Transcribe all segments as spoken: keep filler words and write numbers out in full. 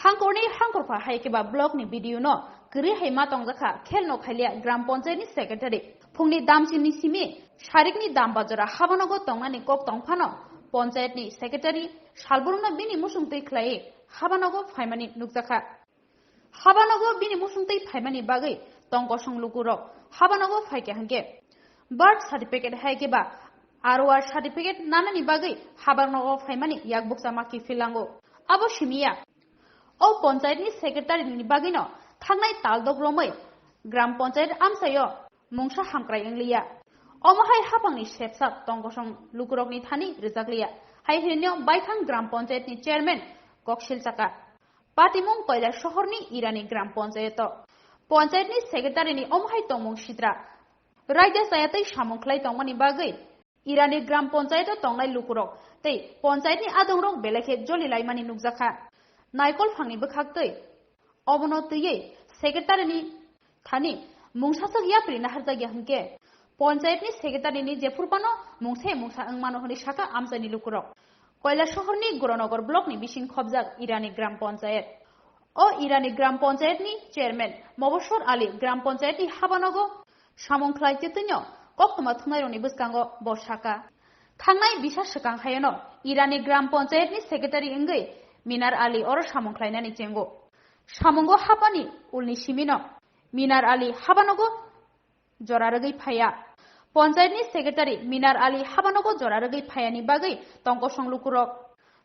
Hangkorni hangkorpha hai khe ba block ni B D O no kwrwi hai ma tongjakha Khelno Khailia Gram Panchayat ni secretary. Phungni damchini simi sarikni dam bajora habanogo tongnani kok tongphano panchayat ni secretary salbrumno bini musung twi khlaiwi habanogo phaimani nukjakha. Habanogo bini musung twi phaimani bagwi tongkosong lukurok habanogo phaikha hwnkhe birth certificate hai khe ba R O R certificate nanani bagwi habanogo phaimani yakbuksa ma kiphil lango. Abo simiya. O panchayat ni secretary ni bagwino thangnai taldok romwi gram panchayat amchaio mungsa hamkrai wngliya. Omo hai hapangni sepsap tongkosong lukurokni thani rwjakliya. Hai hinwi baithang gram panchayat ni chairman koksil chaka. Patimung Koilasohor ni Irani gram panchayat o panchayat ni secretary ni omo hai tongmung sitra. Raida chaya tei samung khlai tongmani bagwi Irani gram panchayat o tongnai lukurok tei panchayat ni adongrok belai khe joli laimani nukjakha. Naikol phangni bwkhak twi obono twiwi secretary ni thani mungsaswk yapri naharjakya hwnkhe panchayat ni secretary ni jephuru phano mungsa mungsa wngmano hwnwi sakha amchaini lukurok. Koilasohor ni Gurunagar block ni bising khobjak Irani gram panchayat. O Irani gram panchayat ni chairman Mobosor Ali gram panchayat ni habanogo samung khlai twi twino koktwma thumnairokni bwskango bo sakha. Thangnai bisa swkang haino Irani gram panchayat ni secretary wngwi Minar Ali oro samung khlainani chengo. Samungo hapani ulni simino Minar Ali habanogo jora rwgwi phaiya. Panchayat ni secretary Minar Ali habanogo jora rwgwi phaiyani bagwi tongkosong lukurok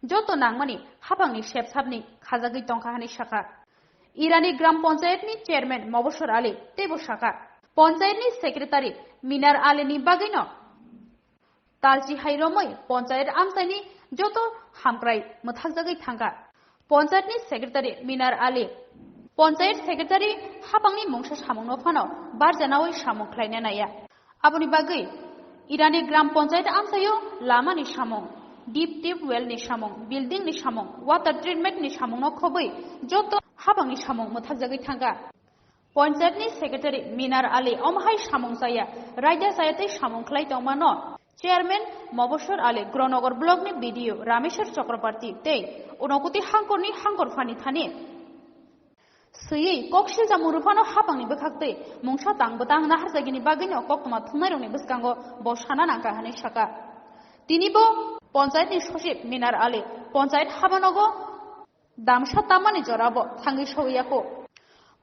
joto nangmani hapangni sepsapni khajagwi tongkha hwnwi sakha. Irani gram panchayat ni chairman Mobosor Ali teibo sakha, panchayat ni secretary Minar Ali ni bagwino talchi hai romwi panchayat amchaini joto hamkrai mwthakjagwi thangkha. Panchayat ni secretary Minar Ali, panchayat secretary hapangni mungsa samungno phano barjanawi samung khlaina naiya. Aboni bagwi Irani gram panchayat amchaio lamani samung, deep tube well ni samung, building ni samung, water treatment ni samungno khobwi joto hapangni samung mwthakjagwi thangkha. Panchayat ni secretary Minar Ali omo hai samung chaya, raida chaya tei samung khlai tongmano chairman Mobosor Ali, Gurunagar block ni B D O Rameshwar Chakrabarti tei Unakoti hangkor ni hangkor phani thani swiwi kok silcha muru phano hapangni bwkhak twi mungsa tang bwtang naharjagini bagwino koktwma thumnairokni bwskango bo sana nangkha hwnwi sakha. Tini bo panchayat ni sosip Minar Ali panchayat habanogo damsa tamani jorabo thangwi sogwi ya kho.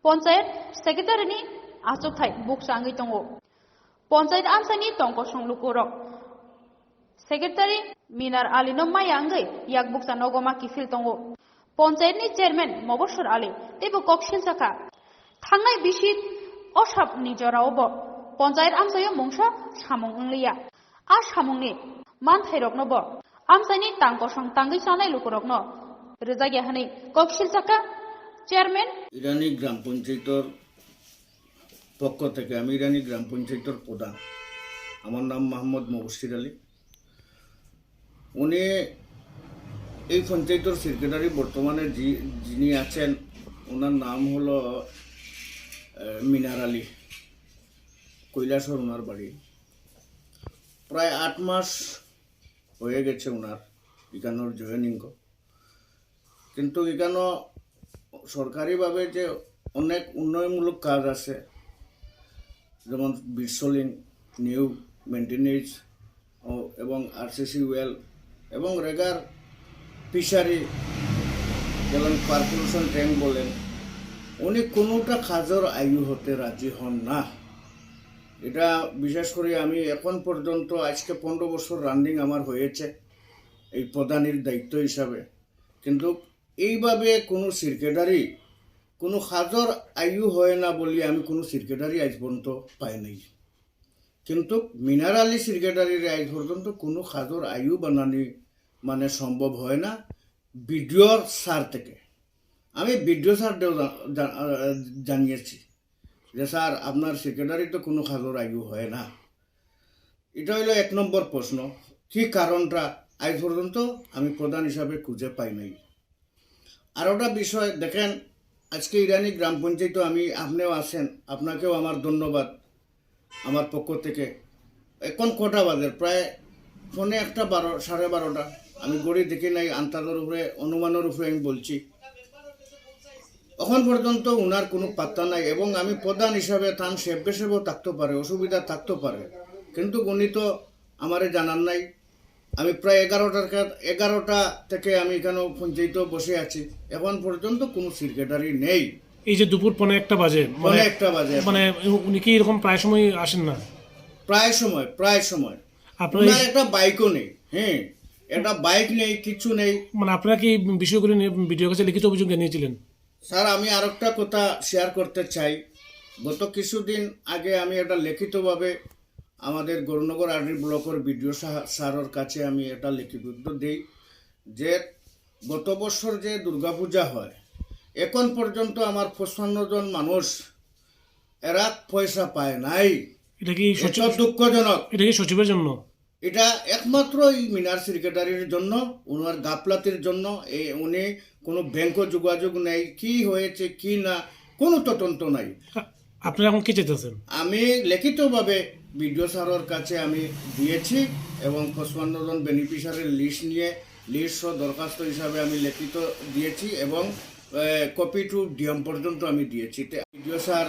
Panchayat secretary ni achukthai bukcha wngwi tongo. Panchayat amchaini tongkosong lukurok secretary Minar Ali no maya wngwi yak bukcha nogo ma kiphil tongo. Panchayat ni chairman Mobosor Ali teibo kok silchakha. Thangnai bisi o sap ni jorao bo panchayat amchaio mungsa samung wngliya. A samungni manthairokno bo amchaini tang kosong tangwi chanai lukurokno rwjakya hwnwi kok silchakha chairman. ইরানি গ্রাম পঞ্চায়েতর পক্ষ থেকে, আমি ইরানি গ্রাম পঞ্চায়েতর প্রধান, আমার নাম মোহাম্মদ মুবশির আলী। উনি এই পঞ্চায়েতর সেক্রেটারি বর্তমানে যি-, যিনি আছেন, ওনার নাম হলো, আহ, মিনার আলী। কৈলাসহর ওনার বাড়ি। প্রায় আট মাস হয়ে গেছে ওনার এখানোর জয়েনিং। কিন্তু এখানো সরকারিভাবে যে অনেক উন্নয়নমূলক কাজ আছে, যেমন বিটসোলিং, নিউ মেইনটেনেন্স ও, এবং আরসিসি ওয়েল এবং রেগার ফিশারি, যেমন পারকোলেশন ট্যাঙ্ক বলেন, উনি কোনোটা কাজের আয়ু হতে রাজি হন না। এটা বিশেষ করে আমি এখন পর্যন্ত, আজকে পনেরো বছর রানিং আমার হয়েছে এই প্রধানের দায়িত্ব হিসাবে, কিন্তু এইভাবে কোনো সেক্রেটারি, কোনো কাজর আয়ু হয় না বলি আমি কোনো সেক্রেটারি আজ পর্যন্ত পাই নাই। কিন্তু মিনার আলী সেক্রেটারির আজ পর্যন্ত কোনো কাজর আয়ু বানানি মানে সম্ভব হয় না বিডিওর স্যার থেকে। আমি বিডিও স্যারকেও জা-, জা-, আহ, জানিয়েছি যে, "স্যার, আপনার সেক্রেটারি তো কোনো কাজর আয়ু হয় না।" এটা হলো এক নম্বর প্রশ্ন, কি কারণটা আজ পর্যন্ত আমি প্রধান হিসাবে খুঁজে পাই নাই। আর ওটা বিষয় দেখেন, আজকে ইরানি গ্রাম পঞ্চায়েত আমি, আপনিও আছেন, আপনাকেও আমার ধন্যবাদ আমার পক্ষ থেকে। এখন কটা বাজে? প্রায় পৌনে একটা, বারো, সাড়ে বারোটা। আমি ঘড়ি দেখি নাই, আন্দাজের উপরে, অনুমানের উপরে আমি বলছি। এখন পর্যন্ত উনার কোনো পাত্তা নাই। এবং আমি প্রধান হিসাবে তান সেব বেসেবও থাকতে পারে, অসুবিধা থাকতে পারে, কিন্তু উনি তো আমারে জানার নাই। আমি প্রায় এগারোটার কা-, এগারোটা থেকে আমি এখানে পঞ্চায়েত বসে আছি, এখন পর্যন্ত কোনো সেক্রেটারি নেই। এই যে দুপুর পৌনে একটা বাজে, পৌনে মানে একটা বাজে এখন। মানে উনি কি এরকম প্রায় সময় আসেন না? প্রায় সময়, প্রায় সময়। আপনার এই ওনার একটা বাইকও নেই। হ্যাঁ, একটা বাইক নেই, কিচ্ছু নেই। মানে আপনারা কি বিষয়গুলি নিয়ে বিডিওর কাছে লিখিত অভিযোগ জানিয়েছিলেন? স্যার, আমি আরেকটা কথা শেয়ার করতে চাই। গত কিছুদিন আগে আমি এটা লিখিতভাবে আমাদের গৌরনগর আরডি ব্লকের বিডিও সা-, স্যারের কাছে আমি এটা লিপিবদ্ধ দেই যে গত বছর যে দুর্গাপূজা হয়, এখন পর্যন্ত আমার পঁচপান্ন জন মানুষ এরা পয়সা পায় নাই। এটা কি এটা সচিব, দুঃখজনক। এটা কি সচিবের জন্য? এটা একমাত্র এই মিনার সেক্রেটারির জন্য, ওনার গাফলাতির জন্য। এ, উনি কোনো ব্যাংকও যোগাযোগ নেই, কি হয়েছে কি না, কোনো তদন্ত নাই। আ-, আপনারা এখন কি চাইতেছেন? আমি লিখিতভাবে বিডিও স্যারের কাছে আমি দিয়েছি এবং পঁচপান্ন জন বেনিফিশিয়ারির লিস্ট নিয়ে, লিস্ট সহ দরখাস্ত হিসাবে আমি লিখিত দিয়েছি এবং কপি টু ডিএম পর্যন্ত আমি দিয়েছি। তে বিডিও স্যার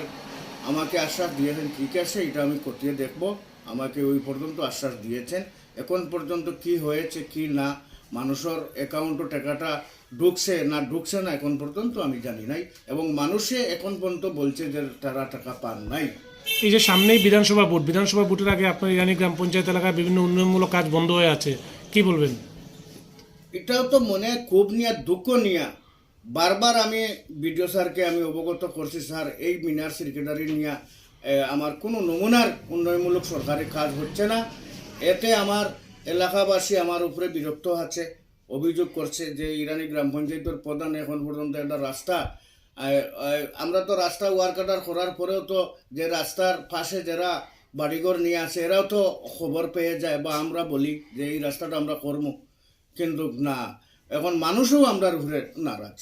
আমাকে আশ্বাস দিয়েছেন, ঠিক আছে, এটা আমি খতিয়ে দেখব। আমাকে ওই পর্যন্ত আশ্বাস দিয়েছেন। এখন পর্যন্ত কি হয়েছে কি না, মানুষের অ্যাকাউন্টে টাকাটা ঢুকছে না ঢুকছে না, এখন পর্যন্ত আমি জানি নাই। এবং মানুষে এখন পর্যন্ত বলছে যে তারা টাকা পান নাই। এই যে সামনেই বিধানসভা ভোট, বিধানসভা ভোটের আগে আপনার ইরানি গ্রাম পঞ্চায়েত এলাকায় বিভিন্ন উন্নয়নমূলক কাজ বন্ধ হয়ে আছে, কি বলবেন? এটাও তো মনে ক্ষোভ নিয়ে, দুঃখ নিয়ে বারবার আমি বিডিও স্যারকে আমি অবগত করছি, স্যার, এই মিনার সেক্রেটারি নিয়ে, এ, আমার কোনো নমুনার উন্নয়নমূলক সরকারি কাজ হচ্ছে না। এতে আমার এলাকাবাসী আমার উপরে বিরক্ত আছে, অভিযোগ করছে যে ইরানি গ্রাম পঞ্চায়েতের প্রধান এখন পর্যন্ত একটা রাস্তা, এ, এ, আমরা তো রাস্তা ওয়ার্ক অর্ডার করার পরেও তো যে রাস্তার পাশে যারা বাড়িঘর নিয়ে আছে, এরাও তো খবর পেয়ে যায় বা আমরা বলি যে এই রাস্তাটা আমরা করবো, কিন্তু না, এখন মানুষও আমরার উপরে নারাজ।